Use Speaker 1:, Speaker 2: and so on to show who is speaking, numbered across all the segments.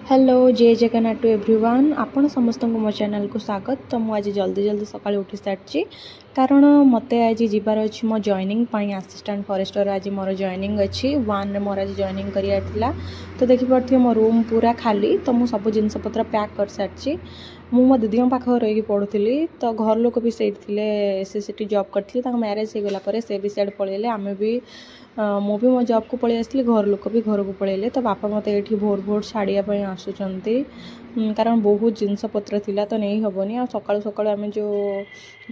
Speaker 1: Hello, ଜୟ Jagannath two everyone. ଆପଣ ସମସ୍ତଙ୍କୁ ମୋ ଚ୍ୟାନେଲକୁ ସ୍ୱାଗତ। ତ ମୁଁ ଆଜି ଜଲ୍ଦି ଜଲ୍ଦି ସକାଳୁ ଉଠି ସାରିଛି, କାରଣ ମୋତେ ଆଜି ଯିବାର ଅଛି ମୋ ଜଏନିଂ ପାଇଁ। ଆସିଷ୍ଟାଣ୍ଟ ଫରେଷ୍ଟର ଆଜି ମୋର ଜଏନିଂ ଅଛି। 1ରେ ମୋର ଆଜି ଜଏନିଂ କରିବାର ଥିଲା। ତ ଦେଖିପାରୁଥିବେ, ମୋ ରୁମ୍ ପୁରା ଖାଲି। ତ ମୁଁ ସବୁ ଜିନିଷପତ୍ର ପ୍ୟାକ୍ କରିସାରିଛି। ମୁଁ ମୋ ଦିଦିଙ୍କ ପାଖରେ ରହିକି ପଢ଼ୁଥିଲି, ତ ଘର ଲୋକ ବି ସେଇଠି ଥିଲେ। ସେ ସେଠି ଜବ୍ କରିଥିଲେ। ତାଙ୍କ ମ୍ୟାରେଜ୍ ହେଇଗଲା ପରେ ସେ ବି ସିଆଡ଼େ ପଳେଇଲେ। ଆମେ ବି ମୁଁ ବି ମୋ ଜବ୍କୁ ପଳେଇ ଆସିଲି, ଘର ଲୋକ ବି ଘରକୁ ପଳେଇଲେ। ତ ବାପା ମୋତେ ଏଇଠି ଭୋର ଭୋର ଛାଡ଼ିବା ପାଇଁ ଆସୁଛନ୍ତି, କାରଣ ବହୁତ ଜିନିଷପତ୍ର ଥିଲା, ତ ନେଇ ହେବନି। ଆଉ ସକାଳୁ ସକାଳୁ ଆମେ ଯେଉଁ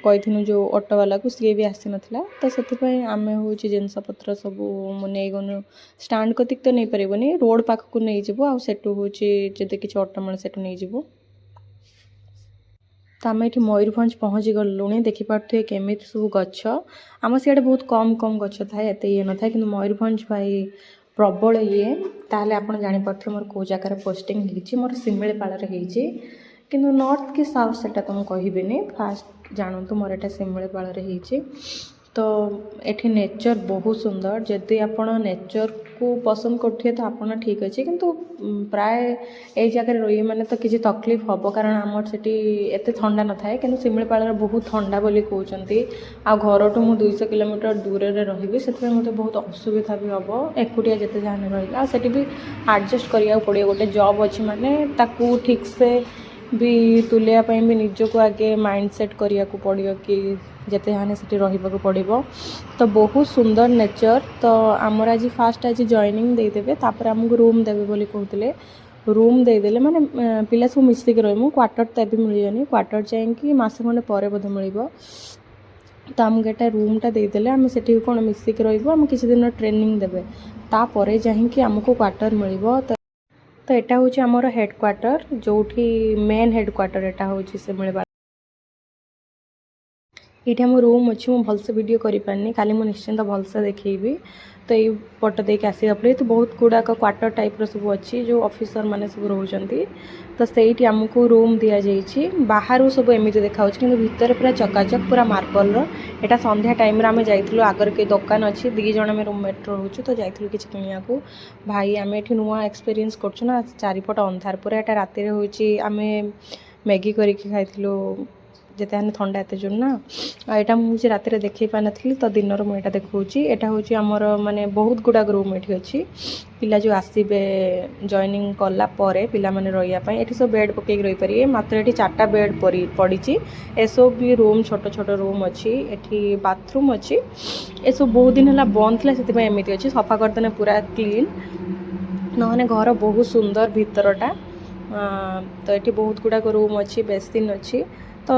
Speaker 1: କହିଥିନୁ ଯେଉଁ ଅଟୋବାଲାକୁ, ସିଏ ବି ଆସିନଥିଲା। ତ ସେଥିପାଇଁ ଆମେ ହେଉଛି ଜିନିଷପତ୍ର ସବୁ ମୁଁ ନେଇଗନୁ। ଷ୍ଟାଣ୍ଡ କତିକି ତ ନେଇପାରିବୁନି, ରୋଡ଼ ପାଖକୁ ନେଇଯିବୁ। ଆଉ ସେଠୁ ହେଉଛି ଯଦି କିଛି ଅଟୋ ମିଳେ, ସେଠୁ ନେଇଯିବୁ। ତ ଆମେ ଏଠି ମୟୂରଭଞ୍ଜ ପହଞ୍ଚି ଗଲୁଣି। ଦେଖିପାରୁଥିବେ କେମିତି ସବୁ ଗଛ। ଆମ ସିଆଡ଼େ ବହୁତ କମ୍ କମ୍ ଗଛ ଥାଏ, ଏତେ ଇଏ ନଥାଏ, କିନ୍ତୁ ମୟୂରଭଞ୍ଜ ଭାଇ ପ୍ରବଳ ଇଏ। ତାହେଲେ ଆପଣ ଜାଣିପାରୁଥିବେ ମୋର କେଉଁ ଜାଗାରେ ପୋଷ୍ଟିଂ ହେଇଛି। ମୋର ଶିମିଳିପାଳରେ ହେଇଛି, କିନ୍ତୁ ନର୍ଥ କି ସାଉଥ୍ ସେଟା ତ ମୁଁ କହିବିନି। ଫାଷ୍ଟ ଜାଣନ୍ତୁ, ମୋର ଏଇଟା ଶିମିଳିପାଳରେ ହେଇଛି। ତ ଏଠି ନେଚର୍ ବହୁତ ସୁନ୍ଦର। ଯଦି ଆପଣ ନେଚର୍କୁ ପସନ୍ଦ କରୁଥିବେ, ତ ଆପଣ ଠିକ୍ ଅଛି। କିନ୍ତୁ ପ୍ରାୟ ଏଇ ଜାଗାରେ ରହିବେ ମାନେ ତ କିଛି ତକଲିଫ ହେବ, କାରଣ ଆମର ସେଠି ଏତେ ଥଣ୍ଡା ନଥାଏ, କିନ୍ତୁ ଶିମିଳିପାଳରେ ବହୁତ ଥଣ୍ଡା ବୋଲି କହୁଛନ୍ତି। ଆଉ ଘରଠୁ ମୁଁ 200 କିଲୋମିଟର ଦୂରରେ ରହିବି, ସେଥିପାଇଁ ମୋତେ ବହୁତ ଅସୁବିଧା ବି ହେବ ଏକୁଟିଆ ଯେତେ ଯାହା ରହିଲେ। ଆଉ ସେଠି ବି ଆଡ଼ଜଷ୍ଟ କରିବାକୁ ପଡ଼ିବ। ଗୋଟେ ଜବ୍ ଅଛି ମାନେ ତାକୁ ଠିକ୍ସେ ବି ତୁଲେଇବା ପାଇଁ ବି ନିଜକୁ ଆଗେ ମାଇଣ୍ଡ ସେଟ୍ କରିବାକୁ ପଡ଼ିବ କି ଯେତେ ଯାହାହେଲେ ସେଠି ରହିବାକୁ ପଡ଼ିବ। ତ ବହୁତ ସୁନ୍ଦର ନେଚର୍। ତ ଆମର ଆଜି ଫାଷ୍ଟ ଆଜି ଜଏନିଂ ଦେଇଦେବେ, ତାପରେ ଆମକୁ ରୁମ୍ ଦେବେ ବୋଲି କହୁଥିଲେ। ରୁମ୍ ଦେଇଦେଲେ ମାନେ ପିଲା ସବୁ ମିଶିକି ରହିମୁ। କ୍ୱାର୍ଟର ତ ଏବେ ମିଳିବନି, କ୍ୱାର୍ଟର ଯାଇକି ମାସେ ଖଣ୍ଡେ ପରେ ବୋଧେ ମିଳିବ। ତ ଆମକୁ ଏଇଟା ରୁମ୍ଟା ଦେଇଦେଲେ ଆମେ ସେଠି କ'ଣ ମିଶିକି ରହିବୁ। ଆମେ କିଛି ଦିନ ଟ୍ରେନିଂ ଦେବେ, ତାପରେ ଯାଇକି ଆମକୁ କ୍ୱାର୍ଟର ମିଳିବ। ତ ଏଇଟା ହେଉଛି ଆମର ହେଡ଼୍ କ୍ୱାର୍ଟର, ଯେଉଁଠି ମେନ୍ ହେଡ଼୍ କ୍ୱାର୍ଟର ଏଇଟା ହେଉଛି ଶିମିଳିପାଳ। ଏଇଠି ଆମ ରୁମ୍ ଅଛି। ମୁଁ ଭଲସେ ଭିଡ଼ିଓ କରିପାରିନି, କାଲି ମୁଁ ନିଶ୍ଚିନ୍ତ ଭଲସେ ଦେଖେଇବି। ତ ଏଇ ପଟ ଦେଇକି ଆସିବାକୁ ପଡ଼ିବ। ତ ବହୁତ ଗୁଡ଼ାକ କ୍ୱାର୍ଟର ଟାଇପ୍ର ସବୁ ଅଛି, ଯେଉଁ ଅଫିସର ମାନେ ସବୁ ରହୁଛନ୍ତି। ତ ସେଇଠି ଆମକୁ ରୁମ୍ ଦିଆଯାଇଛି। ବାହାରୁ ସବୁ ଏମିତି ଦେଖାହେଉଛି, କିନ୍ତୁ ଭିତରେ ପୁରା ଚକାଚକ, ପୁରା ମାର୍ବଲର। ଏଇଟା ସନ୍ଧ୍ୟା ଟାଇମ୍ରେ ଆମେ ଯାଇଥିଲୁ। ଆଗରେ କେହି ଦୋକାନ ଅଛି। ଦୁଇ ଜଣ ଆମେ ରୁମ୍ମେଟ୍ ରହୁଛୁ, ତ ଯାଇଥିଲୁ କିଛି କିଣିବାକୁ। ଭାଇ, ଆମେ ଏଠି ନୂଆ ଏକ୍ସପିରିଏନ୍ସ କରୁଛୁ ନା, ଚାରିପଟ ଅନ୍ଧାର ପୁରା। ଏଇଟା ରାତିରେ ହେଉଛି, ଆମେ ମ୍ୟାଗି କରିକି ଖାଇଥିଲୁ, ଯେତେ ହେଲେ ଥଣ୍ଡା ଏତେ ଜୋର ନା। ଆଉ ଏଇଟା ମୁଁ ହେଉଛି ରାତିରେ ଦେଖେଇ ପାରିନଥିଲି, ତ ଦିନରୁ ମୁଁ ଏଇଟା ଦେଖାଉଛି। ଏଇଟା ହେଉଛି ଆମର ମାନେ ବହୁତ ଗୁଡ଼ାକ ରୁମ୍ ଏଠି ଅଛି। ପିଲା ଯେଉଁ ଆସିବେ ଜଏନିଂ କଲା ପରେ, ପିଲାମାନେ ରହିବା ପାଇଁ ଏଠି ସବୁ ବେଡ଼୍ ପକେଇକି ରହିପାରିବେ। ମାତ୍ର ଏଠି ଚାରିଟା ବେଡ଼୍ ପଡ଼ିଛି। ଏସବୁ ବି ରୁମ୍, ଛୋଟ ଛୋଟ ରୁମ୍ ଅଛି। ଏଠି ବାଥରୁମ୍ ଅଛି। ଏସବୁ ବହୁତ ଦିନ ହେଲା ବନ୍ଦ ଥିଲା, ସେଥିପାଇଁ ଏମିତି ଅଛି। ସଫା କରିଦେଲେ ପୁରା କ୍ଲିନ୍, ନହେଲେ ଘର ବହୁତ ସୁନ୍ଦର ଭିତରଟା। ତ ଏଠି ବହୁତ ଗୁଡ଼ାକ ରୁମ୍ ଅଛି, ବେସିନ୍ ଅଛି, ତ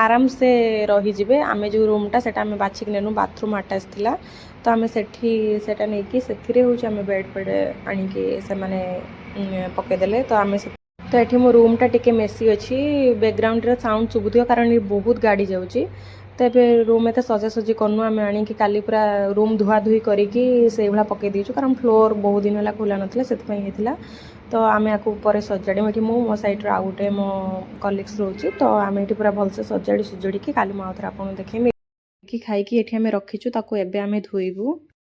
Speaker 1: ଆରାମସେ ରହିଯିବେ। ଆମେ ଯେଉଁ ରୁମ୍ଟା ସେଇଟା ଆମେ ବାଛିକି ନେନୁ, ବାଥରୁମ୍ ଆଟାଚ୍ ଥିଲା, ତ ଆମେ ସେଠି ସେଇଟା ନେଇକି ସେଥିରେ ହେଉଛି ଆମେ ବେଡ଼୍ ଫେଡ଼୍ ଆଣିକି ସେମାନେ ପକେଇଦେଲେ। ତ ଆମେ ତ ଏଠି ମୋ ରୁମ୍ଟା ଟିକେ ମେସି ଅଛି। ବ୍ୟାକଗ୍ରାଉଣ୍ଡରେ ସାଉଣ୍ଡ ଶୁଭୁଥିବ, କାରଣ ଏଠି ବହୁତ ଗାଡ଼ି ଯାଉଛି। ତ ଏବେ ରୁମ୍ ଏତେ ସଜାସଜି କରିନୁ। ଆମେ ଆଣିକି କାଲି ପୁରା ରୁମ୍ ଧୁଆ ଧୁଇ କରିକି ସେଇଭଳିଆ ପକେଇ ଦେଇଛୁ, କାରଣ ଫ୍ଲୋର୍ ବହୁତ ଦିନ ହେଲା ଖୋଲା ନଥିଲା, ସେଥିପାଇଁ ହେଇଥିଲା। ତ ଆମେ ଆକୁ ପରେ ସଜାଡ଼ିବୁ। ଏଠି ମୁଁ ମୋ ସାଇଡ଼୍ରେ ଆଉ ଗୋଟେ ମୋ କଲିଗ୍ସ ରହୁଛି। ତ ଆମେ ଏଠି ପୁରା ଭଲସେ ସଜାଡ଼ି ସୁଜାଡ଼ିକି କାଲି ମୁଁ ଆଉ ଥରେ ଆପଣଙ୍କୁ ଦେଖେଇବି। ଖାଇକି ଏଠି ଆମେ ରଖିଛୁ, ତାକୁ ଏବେ ଆମେ ଧୋଇବୁ।